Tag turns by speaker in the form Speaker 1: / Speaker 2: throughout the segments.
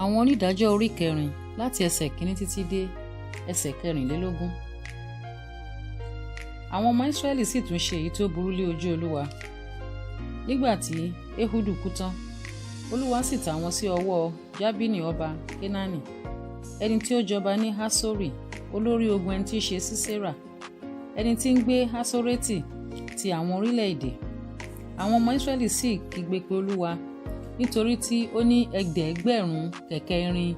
Speaker 1: Àwọn onídàájọ́ orí kẹrin láti ẹsẹ̀ kìíní títí dé ẹsẹ̀ kẹrìnlélógún. Àwọn ọmọ Ísírẹ́lì sì tún ṣe èyí tó burú lé ojú Olúwa. Nígbà tí Ehudu kú tán, Olúwa sì tà wọ́n sí ọwọ́ Jabini ọba Kénáánì, ẹni tí ó jọba ní Hasori, olórí ogun ẹni tí í ṣe Sísérà, ẹni tí ń gbé Haṣoreti ti àwọn orílẹ̀-èdè. Àwọn ọmọ Ísírẹ́lì sì kígbe pe Olúwa, nítorí tí ó ní ẹgbẹẹgbẹ̀rún kẹ̀kẹ́ irin,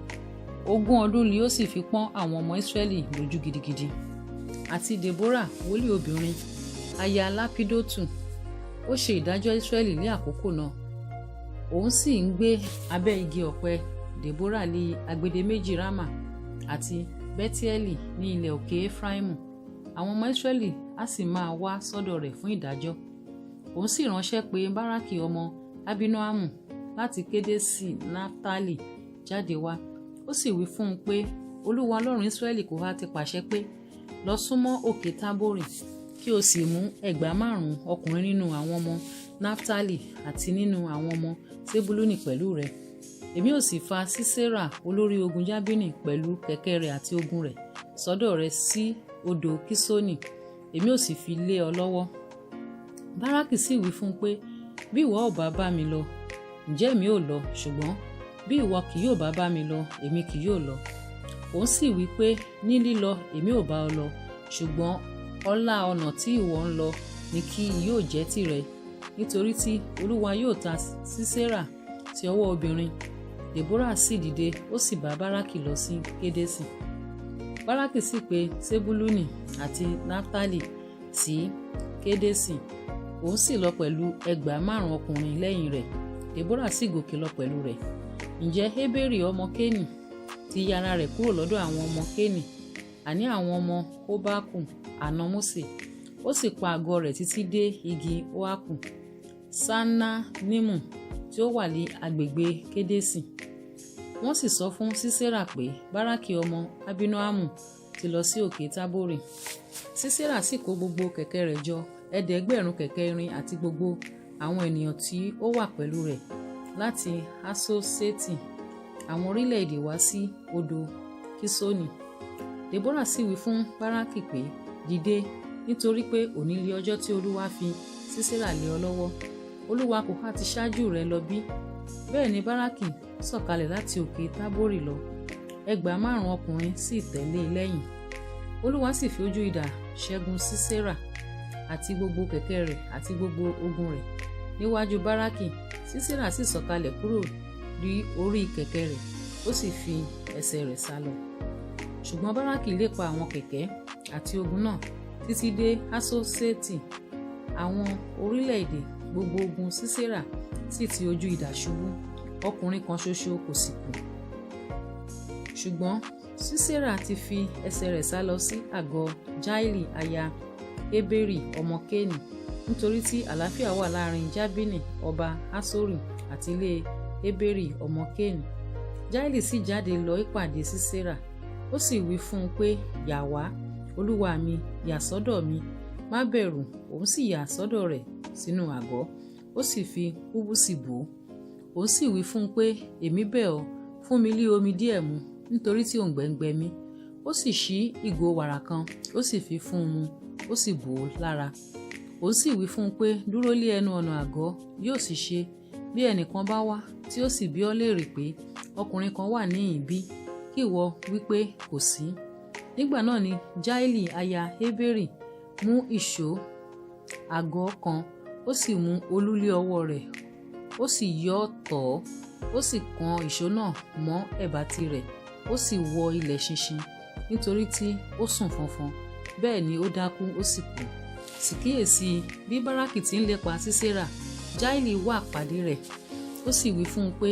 Speaker 1: 20 ọdún li ó sì fi pọ́n àwọn ọmọ Ísírẹ́lì lójú gidigidi. Àti Dèbórà wòlíì obìnrin, aya Lápídótù, ó ṣe ìdájọ́ Ísírẹ́lì ní àkókò náà. Òun sì ń gbé abẹ́ igi ọ̀pẹ Dèbórà lí agbede méjì Rámà àti Bẹ́tíẹ́lì ní ilẹ̀ òkè Efraimu. Àwọn ọmọ Ísírẹ́lì a sì máa wá sọ́dọ̀ rẹ̀ fún ìdájọ́. Òun sì ránṣẹ́ pé Báràkì ọmọ Abinoamu láti Kédésì Naftali jáde wá. Ó sì wí fún un pé, Olúwa Ọlọ́run Ísírẹ́lì kò ha ti pàṣẹ pé, lọ súnmọ́ òkè Tábórì, kí o sì mú 5,000 ọkùnrin nínú àwọn ọmọ Naftali àti nínú àwọn ọmọ Sebuluni pẹ̀lú rẹ. Èmi ó sì fa Sísérà olórí ogun Jabini pẹ̀lú kẹ̀kẹ́ rẹ̀ àti ogun rẹ̀ sọ́dọ̀ rẹ sí odò Kiṣoni, èmi ó sì fi lé ọ lọ́wọ́. Báràkì sì wí fún un pé, bí ìwọ ò bá bá mi lọ, ǹjẹ́ èmi ó lọ? Ṣùgbọ́n bí ìwọ kì yóò bá bá mi lọ, èmi kì yóò lọ. Òun sì wí pé, ní lílọ èmi ò bá ọ lọ, ṣùgbọ́n ọlá ọ̀nà tí ìwọ ń lọ ni kí yóò jẹ́ tìrẹ, nítorí tí Olúwa yóò ta Sísérà sí ọwọ́ obìnrin. Dèbórà sì dìde, ó sì bá Báràkì lọ sí Kédésì. Báràkì sì pe Sebuluni àti Naftali sí Kédésì, òun sì lọ pẹ̀lú 5,000 ọkùnrin lẹ́yìn rẹ̀. Dèbórà sì gòkè lọ pẹ̀lú rẹ̀. Ǹjẹ́ Heberi ọmọ Kénì ti ya ara rẹ̀ kúrò lọ́dọ̀ àwọn ọmọ Kénì, àní àwọn ọmọ Hobaku àna Mósè, ó sì pa àgọ́ rẹ̀ títí dé igi Oaku, Saananimu tí ó wà ní agbègbè Kédésì. Wọ́n sì sọ fún Sísérà pé Báràkì ọmọ Abinoamu ti lọ sí òkè Tábórì. Sísérà sì kó gbogbo kẹ̀kẹ́ rẹ̀ jọ, 7,000 kẹ̀kẹ́ irin àti gbogbo àwọn ènìyàn tí ó wà pẹ̀lú rẹ̀ láti Haṣoseti, àwọn orílẹ̀-èdè wá sí odò Kiṣoni. Dèbórà sì wí fún Báràkì pé, dìde, nítorí pé òní lé ọjọ́ tí Olúwa fi Sísérà lé ọ lọ́wọ́. Olúwa kò ha ti ṣáájú rẹ lọ bí? Bẹ́ẹ̀ ni Báràkì sọ̀kalẹ̀ láti òkè Tábórì lọ, 5,000 ọkùnrin sì tẹ̀lé e lẹ́yìn. Olúwa sì fi ojú idà ṣẹ́gun Sísérà àti gbogbo kẹ̀kẹ́ rẹ̀ àti gbogbo ogun rẹ̀ níwájú Báràkì. Sísérà sì sọ̀kalẹ̀ kúrò ní orí kẹ̀kẹ́ rẹ̀, ó sì fi ẹsẹ̀ rẹ̀ sálọ. Ṣùgbọ́n Báràkì lépa àwọn kẹ̀kẹ́ àti ogun náà títí dé Haṣoseti, àwọn orílẹ̀-èdè. Gbogbo ogun Sísérà sì ti ojú idà ṣubú, ọkùnrin kan ṣoṣo kò sì kù. Ṣùgbọ́n Sísérà ti fi ẹsẹ̀ rẹ̀ sálọ sí àgọ́ Jaeli aya Heberi ọmọ Kénì, nítorí tí àlàáfíà wà láàrin Jabini ọba Hasori àti ilé Heberi ọmọ Kénì. Jaeli sì jáde lọ ìpàdé Sísérà, ó sì wí fún un pé, yà wá, olúwa mi, yà sọ́dọ̀ mi, má bẹ̀rù. Òun sì yà sọ́dọ̀ rẹ̀ sínú àgọ́, ó sì fi kúbùsì bò ó. Òun sì wí fún un pé, èmi bẹ̀ ọ́, fún mi lí omi díẹ̀ mu, nítorí tí òǹgbẹ ń gbẹ mí. Ó sì ṣí ìgò wàrà kan, ó sì fi fún un mu, ó sì bò ó lára. Òun sì wí fún un pé, dúró lé ẹnu ọ̀nà àgọ́, yóò sì ṣe, bí ẹnìkan bá wá, tí ó sì bi ọ́ léèrè pé, ọkùnrin kan wà níhìn bí? Kí ìwọ wí pé, kò sí. Nígbà náà ni Jaeli aya Heberi mú ìṣó àgọ́ kan, ó sì mú olú lé ọwọ́ rẹ̀, ó sì yọ́ tọ̀ ọ́, ó sì kan ìṣó náà mọ́ ẹ̀bá tirẹ̀, ó sì wọ ilẹ̀ ṣinṣin, nítorí tí ó sùn fọnfọn. Bẹ́ẹ̀ ni ó dákú, ó sì kú. Sì kíyèsí, bí Báràkì ti ń lépa Sísérà, Jaeli wá pàdé rẹ̀, ó sì wí fún un pé,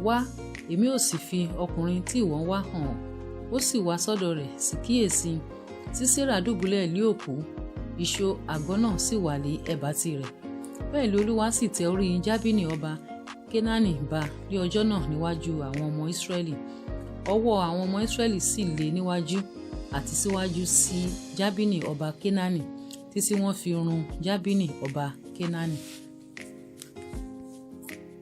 Speaker 1: wá, èmi ó sì fi ọkùnrin tí ìwọ ń wá hàn ọ́. Ó sì wá sọ́dọ̀ rẹ̀, sì kíyèsí, Sísérà dùbúlẹ̀ lé òkú, ìṣó àgọ́ náà sì wà lé ẹ̀bá tirẹ̀. Bẹ́ẹ̀ ni Olúwa sì tẹ orí Jabini ọba Kénáánì ba ní ọjọ́ náà níwájú àwọn ọmọ Ísírẹ́lì. Ọwọ́ àwọn ọmọ Ísírẹ́lì sì lé níwájú àti síwájú sí Jabini ọba Kénáánì, títí wọ́n fi run Jabini ọba Kénáánì.